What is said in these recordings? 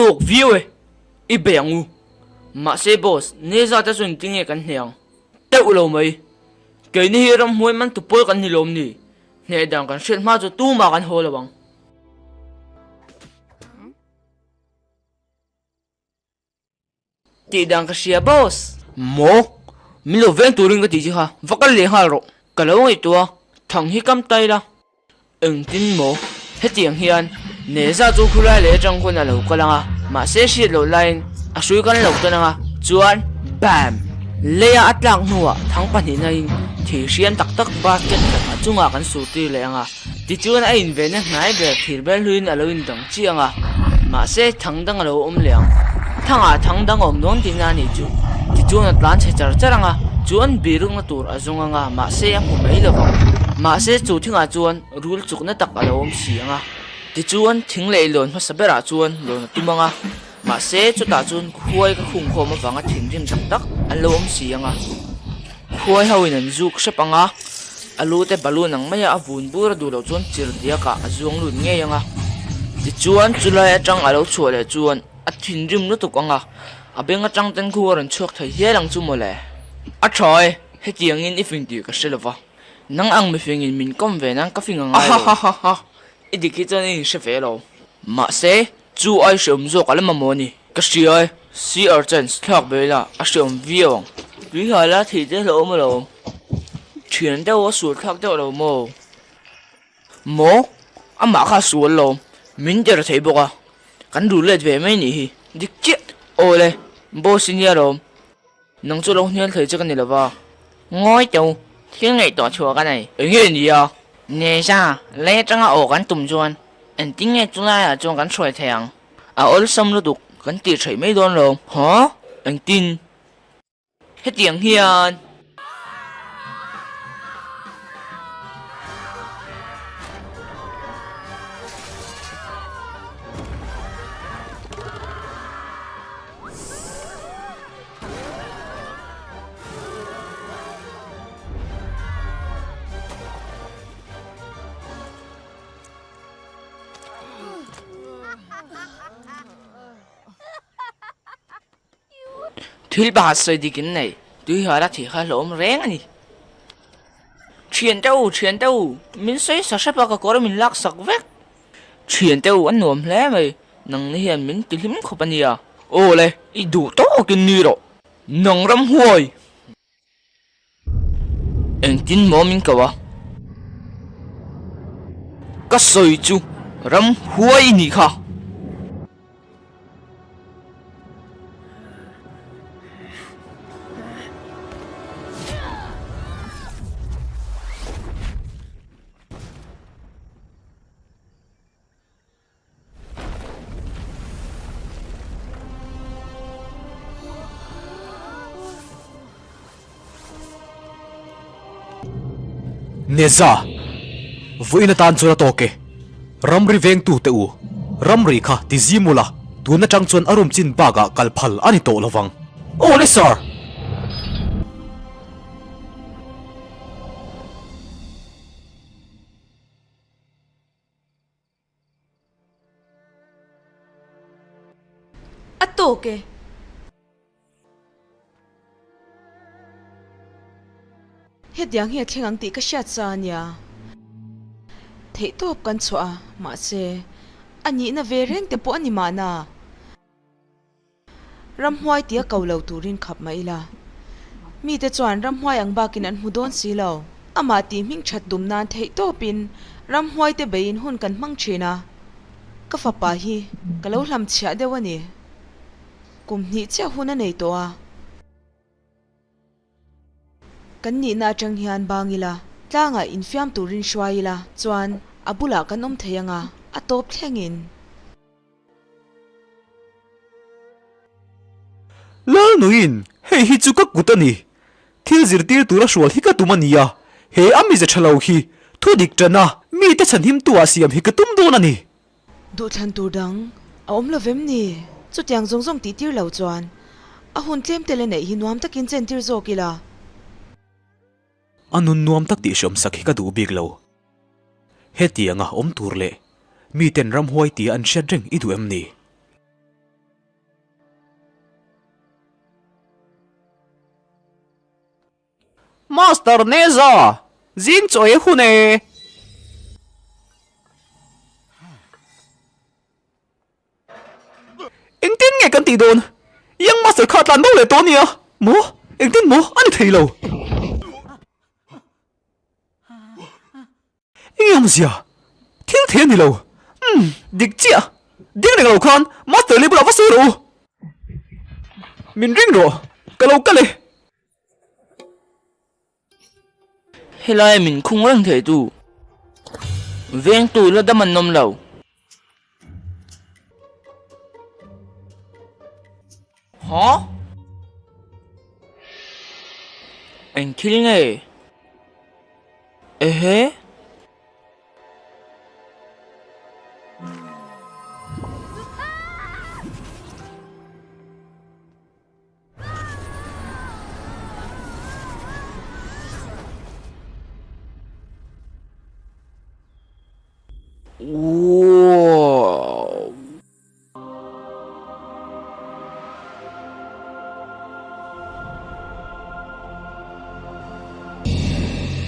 tawk viau e, i bei ang u. Mahse boss, Neza te chuan tinge kan hneh ang? Teuh lo mai. Keini hi ramhmuai man tu pawl kan ni lawm ni? Hneh dan kan hriat hma chu tumah kan haw lo ang. Tih dan ka hria boss. Maw? Min lo veng turin ka tih che kha, va kal leh nghal rawh. Ka lo ngaihtuah a, thang hi kam tai la. Engtin maw? Hetiang hian Neza chu khulai leh atang khawn a lo kal ang a, mahse hriat loh laiin a hrui kan lo tawn ang a, chuan bam! Leia a tlak hnuah thang pahnihnain thir hriam tak tak basket khat a chungah kan sur tir leh ang a, tichuan a invenna hnai ber thir ber hluiin a lo indang chiah ang a, mahse thang dang a lo awm leh ang. Thangah thang dang a awm dawn tihna a nih chu. Tichuan a tlan chhe char char ang a, chuan birukna tur a zawng ang a, mahse a hmu mai lo vang. Mahse chu thingah chuan rul chukna tak a lo awm si ang a. Tichuan thing leh lawn hmasa berah chuan lawn a tum ang a. Mahse, chutah chuan khuai ka khungkhawm avanga thinrim tak tak an lo awm si ang a. Khuai ho in an zuk hrep ang a, a lu te balloon ang maia a vun bur a duh loh chuan chir diakah a zuang lut ngei ang a. Tichuan, chulai atang a lo chhuah leh chuan a thinrim lutuk ang a, a beng atang ten khu a rawn chhuak thei hial ang chu mawle. A tha e, hetiangin i fing tih ka hre lova. Nang ang mifingin min kawm ve nan ka fing a ngai lo. Ahahaha, i dik hi chuan i inhre ve lo. Mahse, Chu ai hreawm zawk a la mamawh a ni. Ka hria e, CR chance thlak ve ila a hreawm viau ang. Tui hal a thih te hlauhawm alawm. Thian deuh a sual thlak deuh lo maw? Maw? Amah kha a sual lo. Min der thei bawk a. Kan rul let ve mai nih hi. Dik chiah. Awle, boss i nia lawm. Nang chu lo hnial thei che ka ni lova. Ngawi teu, thil ngaihtuah chhuah ka nei. Eng nge ni a? Neza, lei atanga aw kan tum chuan engtin nge chulaiah chuan kan hruai thei ang? A awlsam lutuk, kan tih theih mai dawn lo. Huh? Engtin? Hetiang hian. Thil pakhat sawi dik in nei, tui hal a thih kha hlawm reng a ni. Thian te u, thian te u, min sawi sa hrep a ka kawr min lak sak vek. Thian te u a nuam hle mai, nang ni hian min ti hlim khawp a nia. Aw le, i duh tawkin ni rawh, nang ramhuai! Engtin maw min ko a? Ka sawi chu ramhuai i nih kha! Neza, vawiin atan chuan a tawk e. Ramri vengtute u, ramri kha ti zim ula, tun atang chuan a room chin bakah kal phal a ni tawh lovang. Awle sir! A tawk e. Hetiang hi a thleng ang tih ka hriat sa a nia. Theihtawp kan chhuah a, mahse, a nihna ve reng te pawh a ni mahna. Ramhuai tia ko lo turin khap mah ila, mite chuan ramhuai ang bakin an hmu dawn si lo. Amah tih hming that tum nan theih tawpin ramhuai te beiin hun kan hmang thin a, ka fapa hi ka lo hlamchhiah deuh a ni. Kum hnih chiah hun a nei tawh a. Kan nihna atang hian bang ila, tlangah infiam turin hruai ila chuan a bulah kan awm thei ang a, a tawp thlengin. Lalnuiin, Hei hi chu ka kut a ni. Thil zirtir tura hrual hi ka tum a nia. He a mize tha lo hi thu dik tana mite chhanhimtu-ah siam hi ka tum dawn a ni. Duhthlan tur dang a awm lo vem ni? Chutiang zawng zawng tihtir lo chuan a hun tlem te le neih hi nuam takin chentir zawk ila. A nun nuam tak tih hriawmsak hi ka duh bik lo. Hetianga awm tur leh miten ramhuai tia an hriat reng i duh em ni? Master Neza, zing chaw ei hun e! Engtin nge kan tih dawn? Young Master kha tlan bo leh tawh ania maw? Engtin maw? A ni thei lo. Enge awmzia? Thil thei a ni lo. Umm, dik chiah. Ding reng lo khan Master Lee bulah va sawi rawh u. Min ring rawh, ka lo kal e. Helai min khung reng thei tu vengtu la dam an awm lo. Huh? Eng thil nge? Ehe? Wow!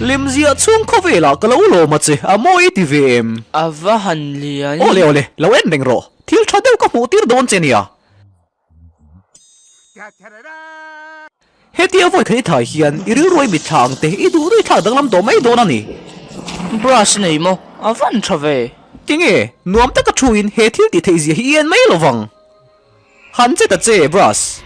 Lemziah chhung khawvelah ka lo lawm a che, a mawi ti ve em? A va han lian. Awle awle, lo en reng rawh. Thil tha deuh ka hmuh tir dawn che nia. Hetia vawi khat i thai hian i rilruai mitthla ang te i duh duh i thlak danglam tawh mai dawn a ni. Brush nei maw? A van tha ve. Tinge, nuam taka thuin he thil tih theih zia hi i en mai lovang. Han che ta che, Brush.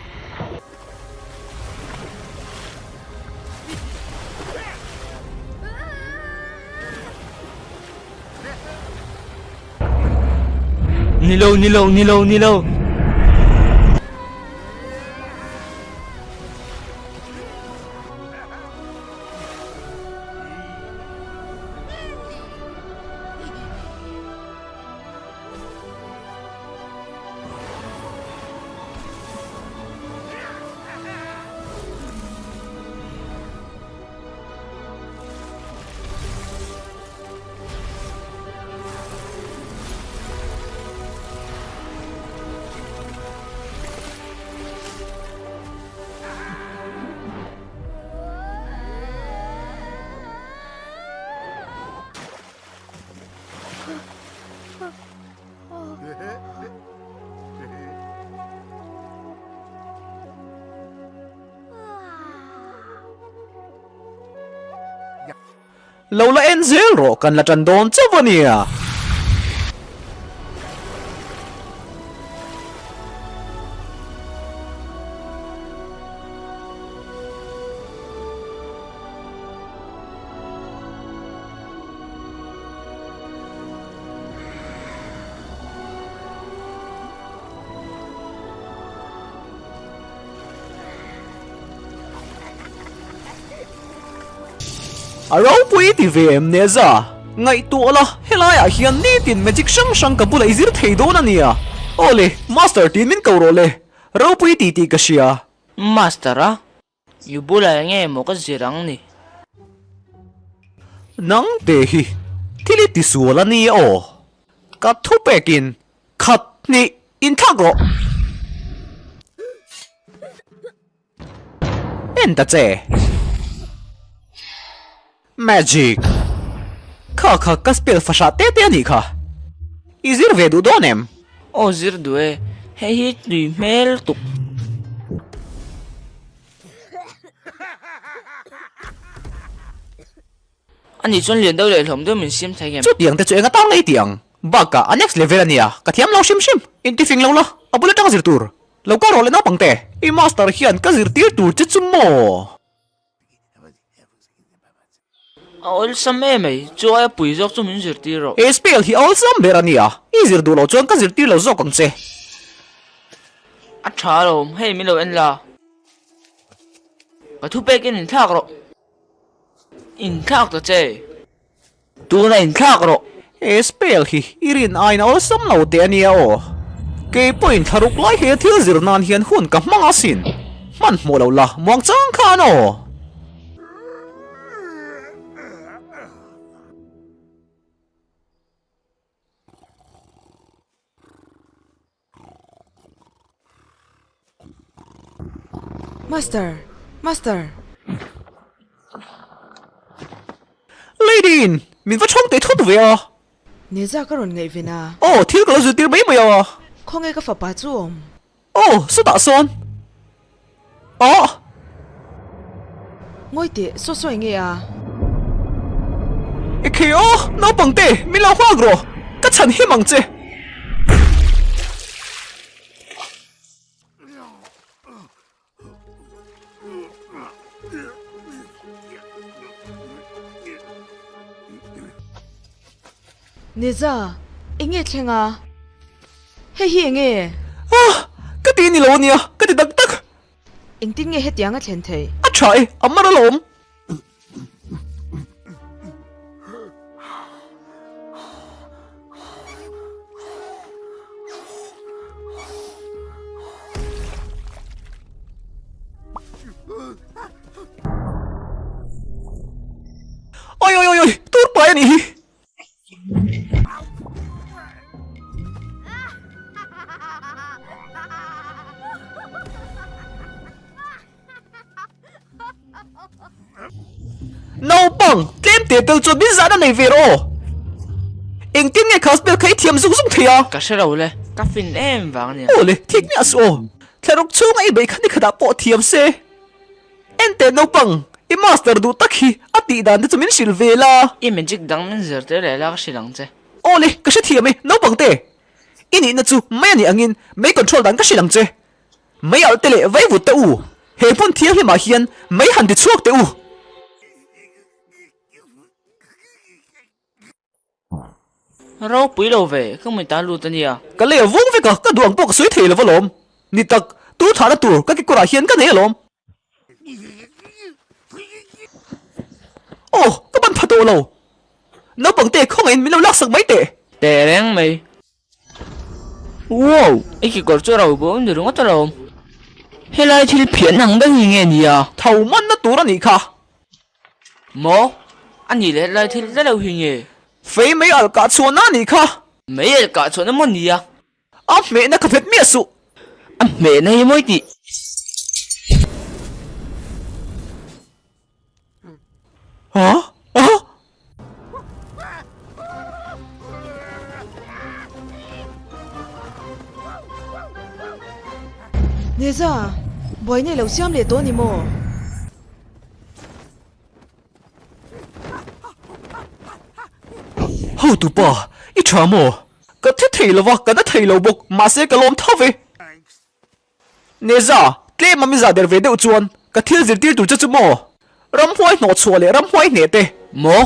Nilo, nilo, nilo, nilo. Lo la en zel rawh kan la tan dawn chauh a nia. A ropui ti ve em Neza? Ngaihtuah la, helaiah hian nitin magic hrang hrang ka bulah i zir thei dawn a nia. Aw le, Master tiin min ko rawh le. Ropui ti tih ka hria. Master a, i bulah eng nge maw ka zir ang ni? Nang te hi thil i tisual a nia aw. Ka thupekin khat hnih inthlak rawh. En ta che. Magic. Kha kha ka spell fahra te te a nih kha. I zir ve duh dawn em? Aw zir duh e, hei hi tui hmel tuk. A nih chuan lian deuh leh hlawm deuh min siam thei em? Chutiang te chu eng atang ngei tih ang. Bakah a next level a nia, ka thiam lo hrim hrim. Intifing lo la, a bul atang zir tur. Lo kal rawh le naupang te. I master hian ka zirtir tur che chu maw? A awlsam em mai, chu aia pui zawk chu min zirtir rawh. He spell hi a awlsam ber a nia, i zir duh loh chuan ka zirtir lo zawk ang che. A tha alawm, hei min lo en la. Ka thupekin inthlak rawh. Inthlak ta che. Tuna inthlak rawh. He spell hi i rin aiin a awlsam lo teh a nia aw. Kei pawhin thlaruk lai he thil zir nan hian hun ka hmang asin. Hmanhmawh lo la muang chang khan aw. Master! Master! Vawiin min va chhawng teh thut ve a. Neza ka rawn ngaihven a. Aw, thil ka lo zirtir mai mai a. Khawnge ka fapa chu awm? Aw, sawtah sawn. Aw. Ngawi teh, saw sawi nge a? Ekhei aw, naupang te, min lo nghak rawh. Ka chhan him ang che. Neza, eng nge thleng a? Hei hi eng nge? Ah! Ka ti ni lo ania, ka ti tak tak! Engtin nge hetiang a thlen thei? A tha e, a mar alawm! Oi oi oi oi, tur pai a nih hi. Naupang, tlem teh tel chuan min zahna nei ve rawh aw. Engtin nge kha spell kha i thiam zung zung thei a? Ka hre lo le, ka fin em vang ania. Aw le, thik miah suh aw. Thlaruk chhunga i beih kha ni khatah pawh thiam se. Enteh naupang, i master duh tak hi a tih dan te chu min hrilh ve la. I magic dang min zir tir leh la ka hrilh ang che. Aw le, ka hrethiam e, naupang te. I nihna chu mai a nih angin mei control dan ka hrilh ang che. Mei alh te leh vaivut te u, he hmun thianghlimah hian mei han ti chhuak teh u. Ropui lo ve, ka mui ta lut a nia. Ka lei a vung vek a, ka duh ang pawh ka sawi thei lo alawm. Ni tak, tu thahna tur ka kekawrah hian ka nei alawm. Aw, ka ban pha tawh lo. Naupangte khawngaihin min lo laksak mai teh. Teh reng mai. Wow! I kekawr chu ro bo ni ringawt alawm. Helai thil phian ang ber hi nge nia? Tho manna tur a nih kha. Maw? A nih leh helai thil tle lo hi nge? Fei mei alh kah chhuahna a nih kha. Mei alh kah chhuahna maw nia? A hmehna ka hmet miah suh. A hmehna hi mawi tih. Ha? Ha? Neza, buai nei lo siam leh tawh ni maw? Hotupa, i tha maw? Ka thi thei lova, ka na thei lo bawk, mahse ka lawm tho ve. Neza, tlem a miza der ve deuh chuan ka thil zirtir tur che chu maw? Ramhuai hnawhchhuah leh ramhuai hneh te. Maw?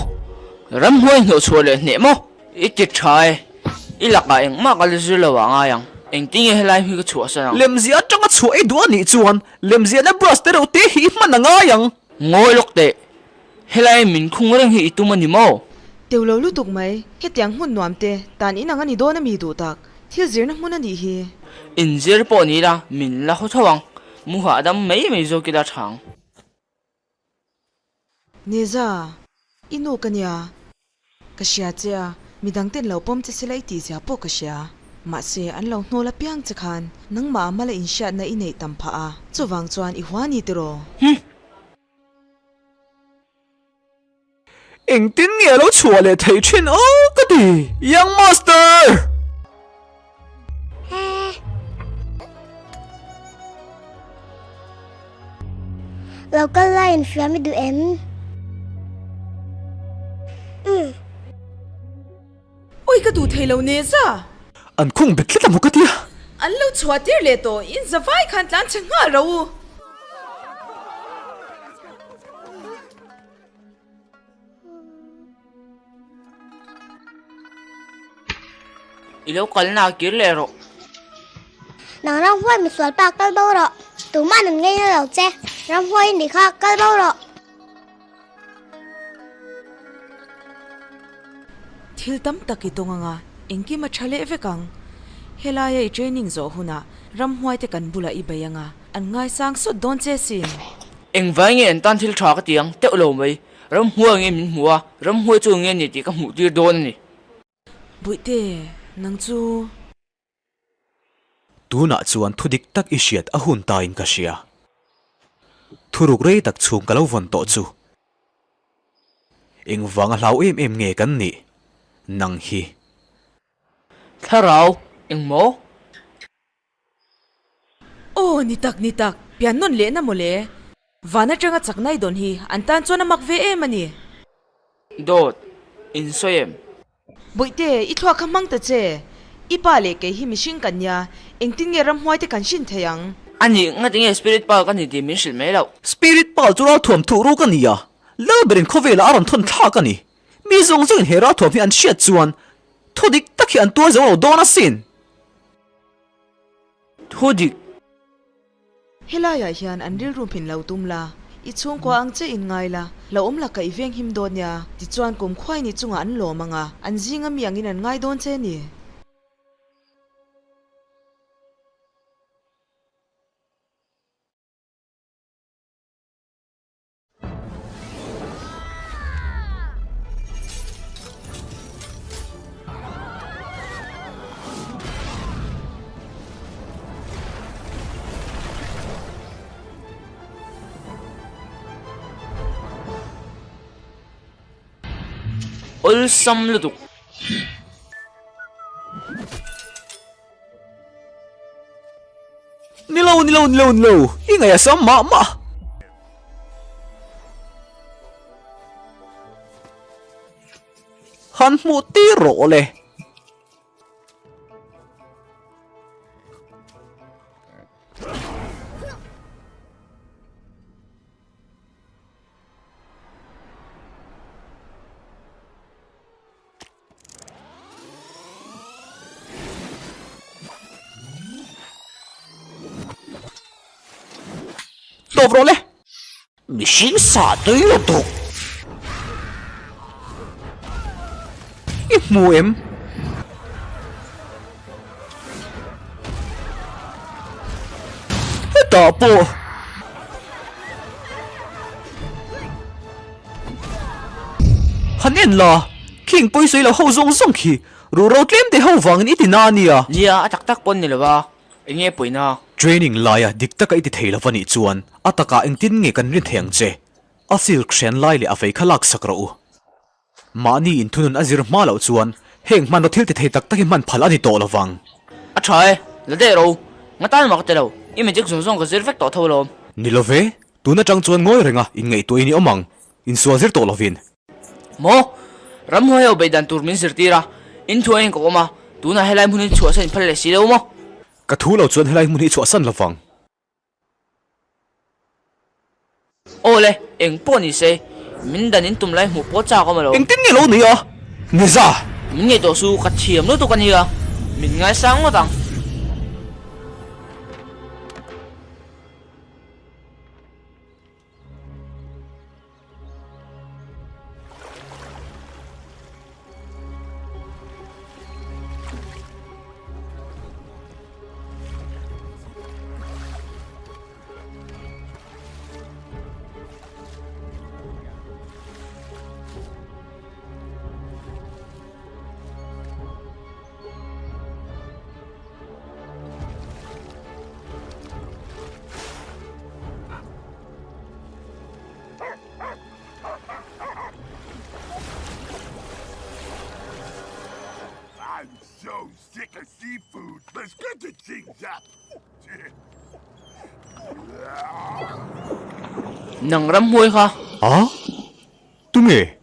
Ramhuai hnawhchhuah leh hneh maw? I ti tha e, i lakah engmah ka la zir lo ah ngai ang. Engtin nge helai hi ka chhuahsan ang? Lemziah atanga chhuah i duh a nih chuan lemziahna brush te reuh te hi i hman a ngai ang. Ngawi lawk teh, helai min khung reng hi i tum a ni maw? Teu lo lutuk mai, hetiang hmun nuam te tan inang a ni dawn a mi duh tak. Thil zirna hmun a nih hi. Inzir pawh ni ila min la haw tho ang, mu hahdam mai mai zawk ila tha ang. Neza, i nu ka nia. Ka hria che a, midang ten lo pawm che sela i tihzia pawh ka hria. Mahse, an lo hnawl apiang che khan nangmah mala inhriatna i neih tam phah a, chuvang chuan i hua ni tiraw? Hm! Engtin nge a lo chhuah leh thei thin aw ka ti Young Master! Lo kal lai in fiam i duh em? Umm. Oi ka duh thei lo Neza! An khung bet tlat a maw ka tia. An lo chhuah tir leh tawh in zavai khan tlan chhe nghal ro u. I lo kalna a kir leh rawh. Nang ramhuai misual pa kal bo rawh. Tuman an ngei na lo che. Ramhuai i nih kha kal bo rawh. Thil tam tak i tawng anga engkim a tha leh vek ang. Helaia i training zawh hunah ramhuai te kan bulah i bei anga an ngaisang sawt dawn che sin. Engvai nge an tan thil tha ka ti ang teuh lo mai. Ramhuai nge min hmu a, ramhuai chu nge ni tih ka hmuh tir dawn a ni. Buihte, nang chu. Tunah chuan thu dik tak i hriat a hun tain ka hria. Thuruk rei tak chhung ka lo vawn tawh chu. Engvanga hlau em em nge kan nih? Nang hi. Thlarau, engmaw? Aw, ni tak, ni tak, pian nawn lehna mawle. Van atanga chaknai dawn hi an tan chuan a mak ve em a ni. Dawt, in sawi em? Bawihte, i thluak kha hmang ta che. I pa leh kei hi mihring kan nia, engtin nge ramhuai te kan hrin thei ang? A nih, ngati nge Spirit Pal ka ni tih min hrilh mai loh? Spirit Pal chu ralthuam thuh ruk a ni a, Lalberin khawvelah a rawn thawn thlak a ni. Mi zawng zawngin he ralthuam hi an hriat chuan thu dik tak hi an tuar zo lo dawn asin. Thu dik. Helaiah hian an rilru hmin lo tum la, i chhungkua ang che in ngai la, lo awm la ka i veng him dawn nia, tichuan kum khuai ni chungah an lawm ang a, an zinga mi angin an ngai dawn che ni. Awlsam lutuk. Ni lo, ni lo, ni lo, ni lo, i ngaih a sam mah mah. Han hmuh tir rawh le. Tawp rawh le. Mihring sa tui lutuk. I hmu em? Hetah pawh. Han en la, khing pawisawi lo ho zawng zawng khi ruhro tlem te ho vangin i ti na a nia. Nia, a tak tak pawn ni lo va, eng nge pawina? Training laia dik taka i ti thei lo va nih chuan a takah engtin nge kan rin thei ang che? A silk hren lai leh a vei kha laksak rawh u. Mahni inthunun a zir hma loh chuan heng hmanraw thil ti thei tak tak hi hman phal a ni tawh lo vang. A tha e, la daih ro. Nga tan mak te lo, i magic zawng zawng ka zir vek tawh tho alawm. Ni lo ve, tun atang chuan ngawi renga inngaihtuah in i awm ang, insual zir tawh lovin. Maw? Ramhuai ho beih dan tur min zirtir a, in thu a in ka awm a, tunah helai hmun hi chhuahsan in phal leh si lo maw? Ka thu lo chuan helai hmun hi i chhuahsan lo vang. Aw le, eng pawh ni se, min dan in tum lai hmuh pawh chak awm alo. Engtin nge lo ni a? Niza! Min ngaihtuah su, ka thiam lutuk a nia, min ngaisang ngawt ang. Nang ramhuai kha. A? Tunge?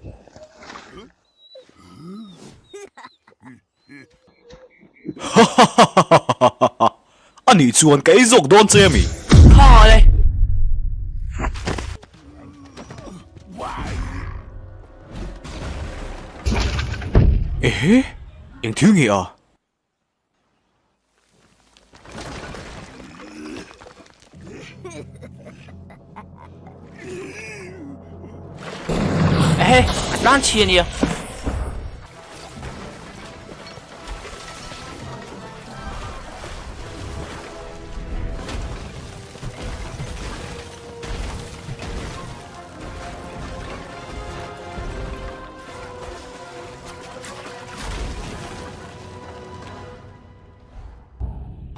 Hahahahahaha! A nih chuan ka ei zawk dawn che a mi? Tha le! Ehe! Eng thil nge a? Ehe, a tlan chhi a nia.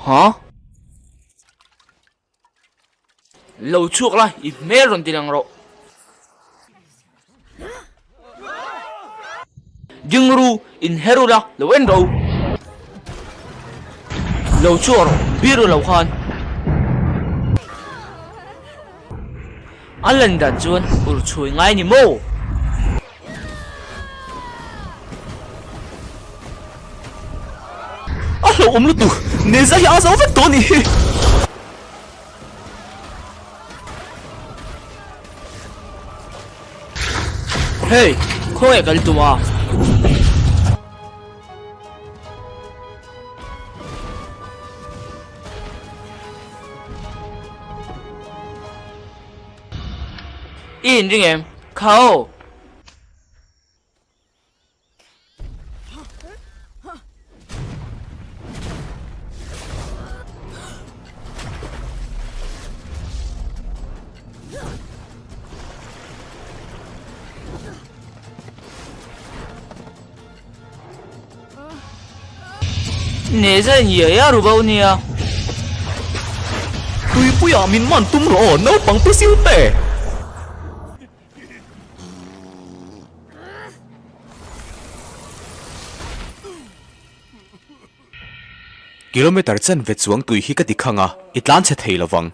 Hah? Lo chhuak la, i hmel rawn ti lang rawh. Ding ru, inher ula, lo en rawh u. Lo chhuak rawh, biru lo khan. A lan dan chuan ur chhui ngai ni maw? A hlauhawm lutuk, Neza hi a zo vek tawh a nih hi. Hey, khawnge kal tum a? I inring em? Kha aw! Neza in iai a ru bo nia. Tuipuiah min man tum rawh aw naupang pisil te. Kilometer chanve chuang tui hi ka ti khang a, i tlan chhe thei lovang.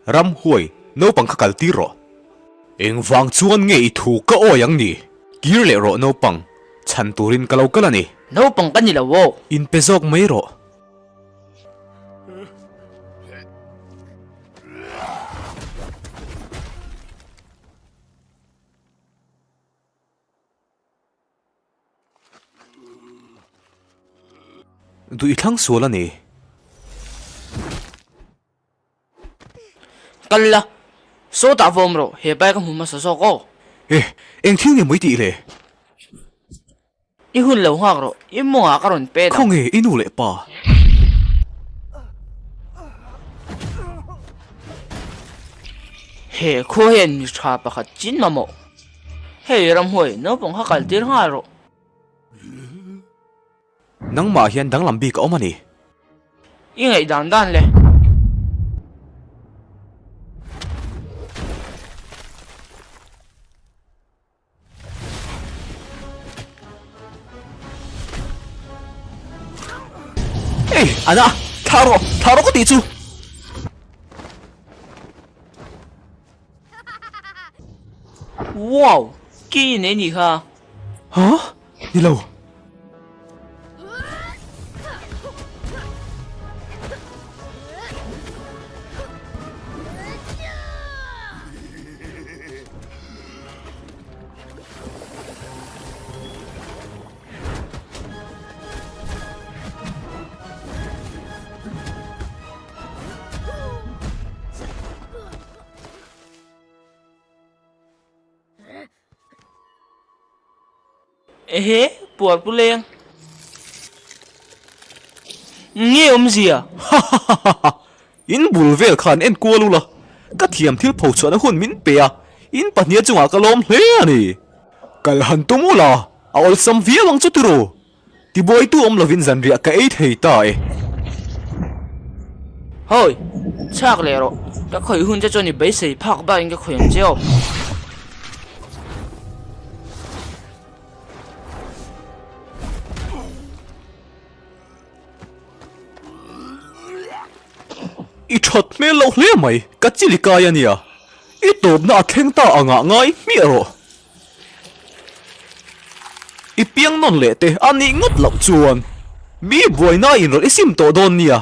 Ram huai, naupang kha kal tir rawh. Engvang chuan nge i thu ka awi ang ni? Kir leh rawh naupang, chhan turin ka lo kal a ni. Naupang ka ni lo aw. Inpe zawk mai rawh. Duh i thlang sual a ni. Kal la, sawtah va awm rawh, he pai ka hmu hmasa zawk aw. E, eng thil nge mawi tih le? I hun lo nghak rawh, i mawngah ka rawn pet ang. Khawnge i nu leh pa? He khua hian mi tha pakhat chin mamawh. Hei ramhuai, naupang kha kal tir nghal rawh. Nangmah hian danglam bik a awm a ni. I ngaih dan dan le. Ei, ana, thlah rawh, thlah rawh ka tih chu. Wow, ki nei ni kha. Huh? Ni lo. Ehe, puar pu leng. Nge awmzia? Hahahaha! In bul vel khan en kual ula, ka thiam thil pho chhuahna hun min pe a, in pahnih chungah ka lawm hle a ni. Kal han tum ula, a awlsam viau ang chu tiraw? Tibuaitu awm lovin zanriah ka ei thei ta e. Hawi, chhak leh rawh. Ka khawih hun che chuan i beisei phak bakin ka khawih ang che aw. I that hmel loh hle mai, ka chili kai a nia. I tawpna a thleng ta angah ngai hmiah rawh. I piang nawn leh te a nih ngawt loh chuan mi buaina in rawn i sim tawh dawn nia.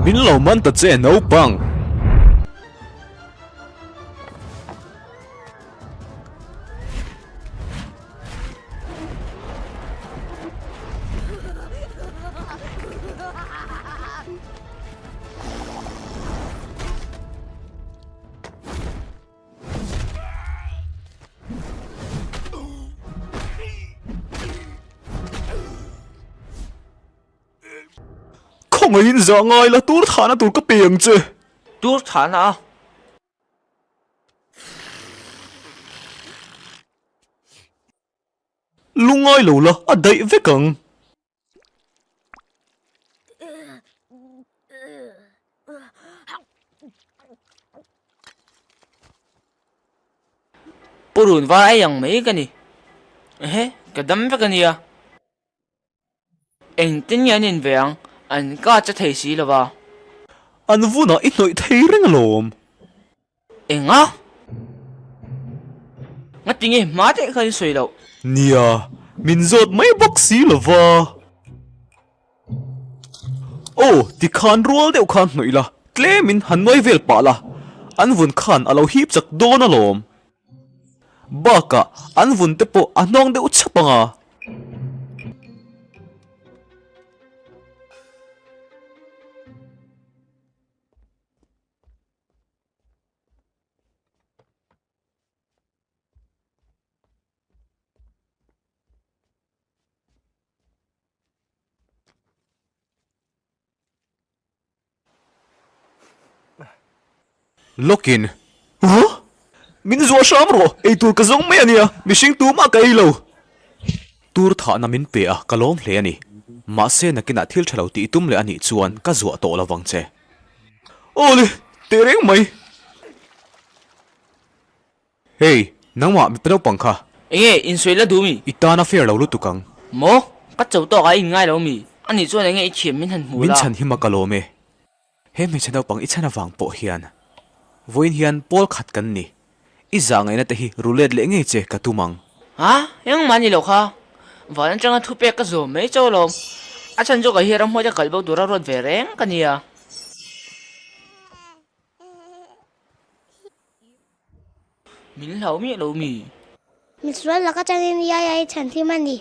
Min lo man ta che naupang. Khaw Khawngaihin zah ngai la, tur thahna tur ka pe ang che. Tur thahna a? Lungngai lo la, a daih vek ang. Purun var ai ang mai ka ni. Ehe, ka dam vek a nia. Engtin nge an inve ang? An ka che thei si lo va. An vunah i hnawih thei reng alawm. Enga? Ngati nge hma daih khan i sawi loh? Nia, min zawt mai bawk si lo va. Aw, tikhan rual deuh khan hnawih la, tlemin han nuai vel pah la, an vun khan a lo hip chak dawn alawm. Bakah an vun te pawh a hnawng deuh chhap ang a. Lawkin, Huh? Min zuah hram rawh, eitur ka zawng mai a nia, mihring tumah ka ei lo. Tur thahna min pe a, ka lawm hle a ni. Mahse nakinah thil tha lo tih tum leh a nih chuan ka zuah tawh lo vang che. Awle, teh reng mai. Hey, nangmah mipa naupang kha. Enge, insawi la duh mi? I tan a fair lo lutuk ang. Maw? Ka cho tawk ah i inngai lo mi? Anih chuan enge i thiam min han hmu Min la? chhan hi mak alawm e. He hmeichhe naupang i chhan avang pawh hian vawiin hian pawl khat kan ni. I zah ngaihna te hi ru let leh ngei che ka tum ang. Ha? Engmah ni lo kha. Van atanga thupek ka zawm mai chauh alawm. A chhan chu ka hi ramhuai te kalh bo tura ruat ve reng ka nia. Min hlau miah lo mi. Misual laka changin Yaya i chhan thim a ni.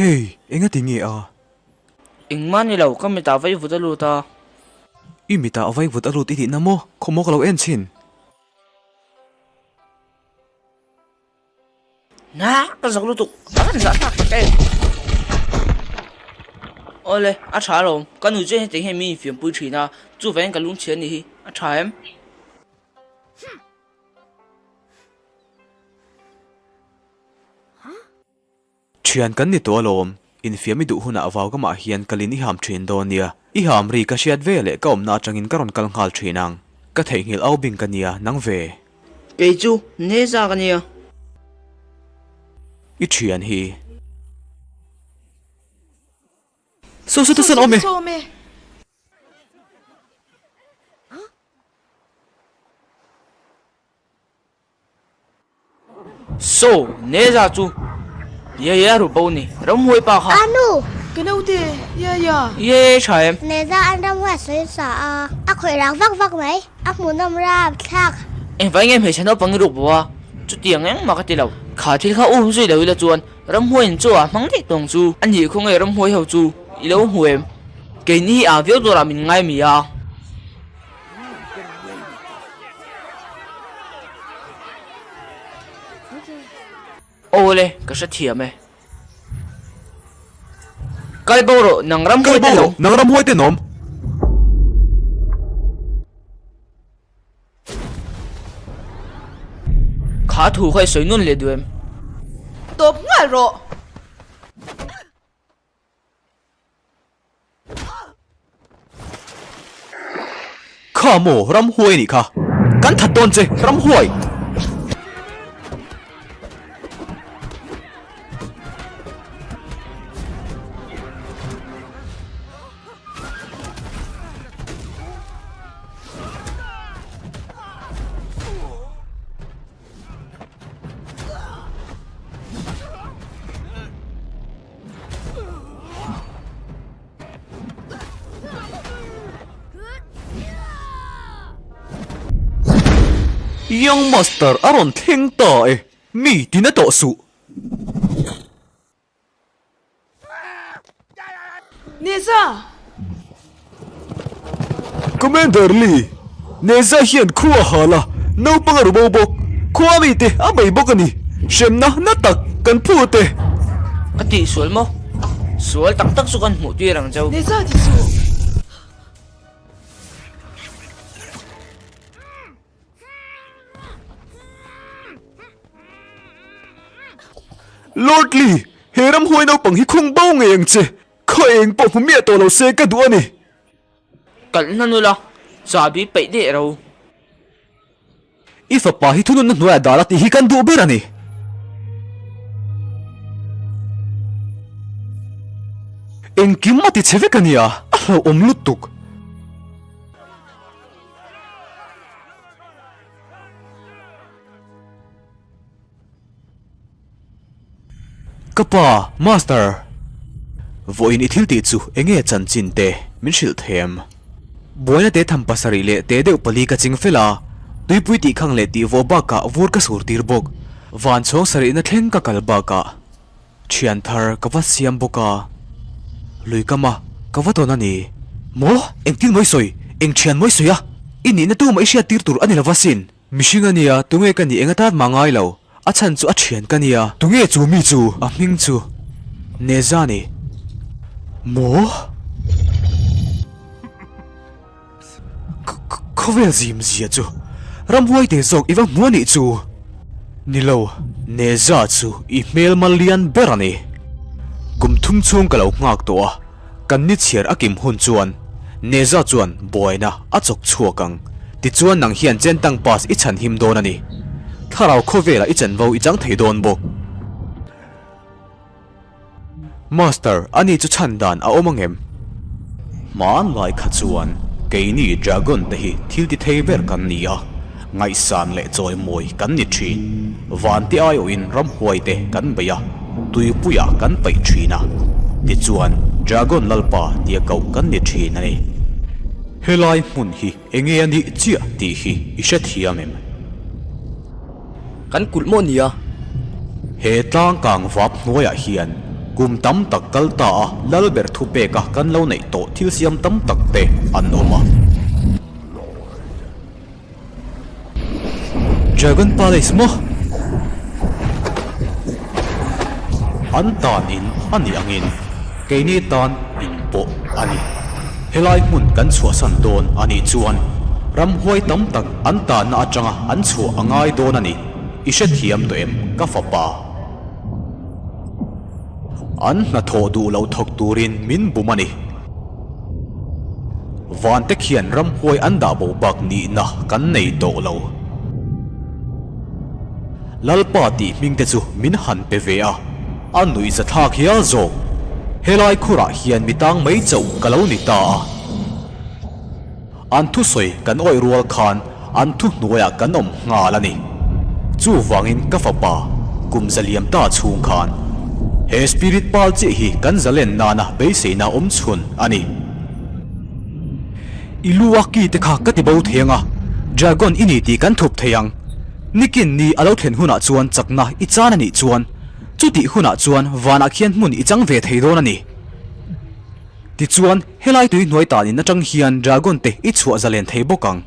Hey, engati nge a? Engmah ni lo, ka mitah vaivut a lut a. I mitah vaivut a lut i tihna maw? Khawmaw ka lo en chhin. Na, ka zak lutuk, a rawn zah thlak tak em. Awle, a tha alawm, ka nu chuan hetiang hian min infiampui thin a, chuvangin ka lungchhia a nih hi, a tha em? Thian kan ni tawh alawm, infiam i duh hunah vau ka mah hian kalin i ham thin dawn nia, i ham ri ka hriat ve leh ka awmna atangin ka rawn kal nghal thin ang, ka theihnghilh au bing ka nia, nang ve. Kei chu Neza ka nia. I thian hi. Saw saw te sawn awm e. Saw awm e. Saw, Neza chu Yaya ru bo ni, ramhuai pa kha. A nu! Ka naute, Yaya! Yaya tha em? Neza an ramhuai a sawi sa a, a khawih rang vak vak mai, a hmuhnawm rap thlak. Engvai nge hmeichhe naupang i ruk bo a, chutiang engmah ka ti lo. Kha thil kha um zui lo ila chuan ramhuai in chaw ah hmang daih tawng chu. A nih khaw nge ramhuai ho chu i lo hmu em? Keini hi ah viau dawrah min ngai mi a. Awle, ka hre thiam e. Kal bo rawh, nang ram huai tenawm. Nang ram huai tenawm. Kha thu kha i sawi nawn leh duh em? Tawp nghal rawh! Kha maw ramhuai anih kha. Kan that dawn che ramhuai! Young Master a rawn thleng ta e, mi tina tawh suh. Neza! Commander Lee, Neza hian khua a hal a, naupang a ru bo bawk. Khua mite a bei bawk a ni. Hremna na tak kan phu te. Ka tihsual maw? Sual tak tak chu kan hmuh tir ang cheu. Neza ti suh! Lord Lee, he ramhuai naupang hi khung bo ngei ang che. Khaw eng pawh hmu miah tawh lo se ka duh a ni. Kalh hna nula, chahbi peih deh ro. I fapa hi thununna hnuaiah dah la tih hi kan duh ber a ni. Engkim a ti chhe vek a nia, a hlauhawm lutuk. Ka pa, Master! Vawiin i thil tih chu enge chanchin te min hrilh them? Buaina te tham pasarih leh te deuh pali ka ching fel a, tuipui tih khang leh tih vawh bakah vur ka sur tir bawk. Van chhawng sarihna thleng ka kal bakah thian thar ka va siam bawk a, lui kama ka va tawn a ni. Maw? Engtin mawi sawi? Eng thian mawi sawi a? I nihna tumah i hriat tir tur a ni lo asin. Mihring a nia, tunge ka nih eng atan mah ngai lo, a chhan chu a thian ka nia. Tunge chu mi chu? A hming chu Neza ni. Maw? Khawvel zim zia chu ramhuai te zawk i va hmu a nih chu. Ni lo, Neza chu i hmel mal lian ber a ni. Kum thum chhung ka lo nghak tawh a. Kan ni chhiar a kim hun chuan Neza chuan buaina a chawk chhuak ang. Tichuan nang hian Chentang Pass i chhan him dawn a ni. Thlarau khawvelah i chanvo i chang thei dawn bawk. Master, ani chu chhan dan a awm angem? Hmanlai kha chuan keini Dragon te hi thil ti thei ber kan ni a, ngaihsan leh chawimawi kan ni thin. Vante aiawhin ramhuai te kan bei a, tuipuiah kan paih thin a, tichuan Dragon Lalpa tia koh kan ni thin a ni. Helai hmun hi enge a nih chiah tih hi i hrethiam em? Kan kulh maw nia? He tlangkang vap hnuaiah hian kum tam tak kal ta a Lalber thupeka kan lo neih tawh thil siam tam tak te an awm a. Dragon Palace maw? An tan in a nih angin keini tan in pawh a ni. Helai hmun kan chhuahsan dawn a nih chuan ramhuai tam tak an tanna atanga an chhuah a ngai dawn a ni. I hrethiam tawh em ka fapa? An hnathawh duh loh thawk turin min bum a ni. Vante khian ramhuai an dah bo bak nihna kan nei tawh lo. Lalpa tih hming te chu min han pe ve a, a nuihza thlak hial zawk. Helai khurah hian mi tang mai chauh ka lo ni ta a. An thusawi kan awih rual khan an thuhnuaiah kan awm nghal a ni. Chuvangin ka fapa, kum zaliam ta chhung khan he Spirit pal chiah hi kan zalen nana beiseina awm chhun a ni. I lu a ki te kha ka ti bo thei ang a, Dragon i ni tih kan thup thei ang. Nikin ni a lo thlen hunah chuan chakna i chan a nih chuan chutih hunah chuan vanah khian hmun i chang ve thei dawn a ni. Tichuan, helai tui hnuai tan in atang hian dragon te i chhuah zalen thei bawk ang.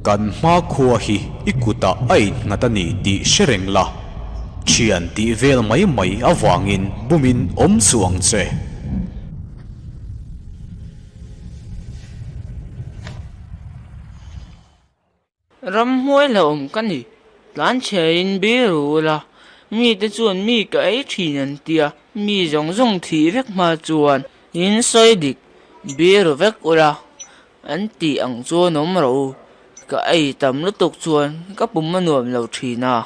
Kan hma khua hi i kutah a innghat a ni tih hre reng la, thian tih vel mai mai avangin bumin awm suh ang che. Ramhuai hlauhawm ka ni. Tlanchhiain biru ula, mite chuan mi ka ei thin an tia, mi zawng zawng thih vek hma chuan in sawi dik biru vek ula an tih ang chuan awm rawh u. Ka ei tam lutuk chuan ka pum a nuam lo thin a.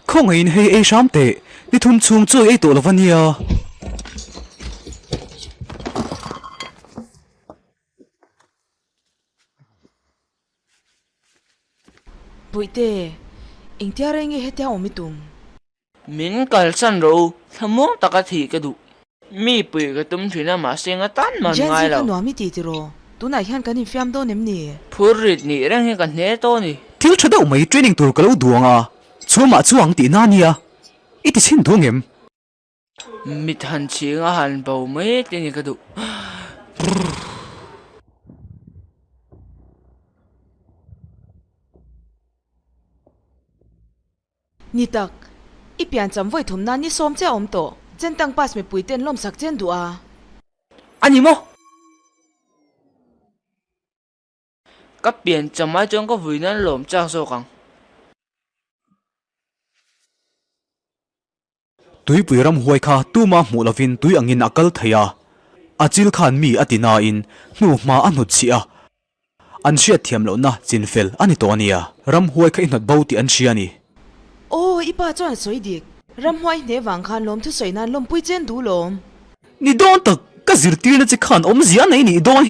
Khawngaihin hei ei hram teh, ni thum chhung chu ei tawh lo va nia. Puihte, engtia reng nge hetia awm i tum? Min kalsan rawh u, thlamuang taka thih ka duh. Mi puih ka tum thin a, mahse nga tan man Gen ngai Z lo. kha nuam i ti tiraw? Tunah hian kan infiam dawn em ni? Phur rit nih reng hi ka hne tawh a ni. Thil tha deuh mai training tur ka lo duang a, chhumah chuang tihna a nia, i ti chhin duang em? Mit han chhing a han bo mai te ni ka duh. Brrr. Ni tak, i piancham vawi thum nan ni sawm che a awm tawh. Chentang pass mipui ten lawmsak chen duh a. A ni maw? Ka piancham ai chuan ka vui nan lawm chak zawk ang. Tuipui ramhuai kha tuma hmuh lovin tui angin a kal thei a, a chil khan mi a ti nain hnu hma a hnut chih a, an hriat thiam lohna chinfel a ni tawh a nia. Ramhuai kha i hnawt bo tih an hria a ni. Aw, i pa chuan a sawi dik. Ramhuai hne vang khan lawmthu sawi nan lawmpui chen duh lawm. Ni dawn tak, ka zirtirna che khan awmzia a nei nih dawn hi.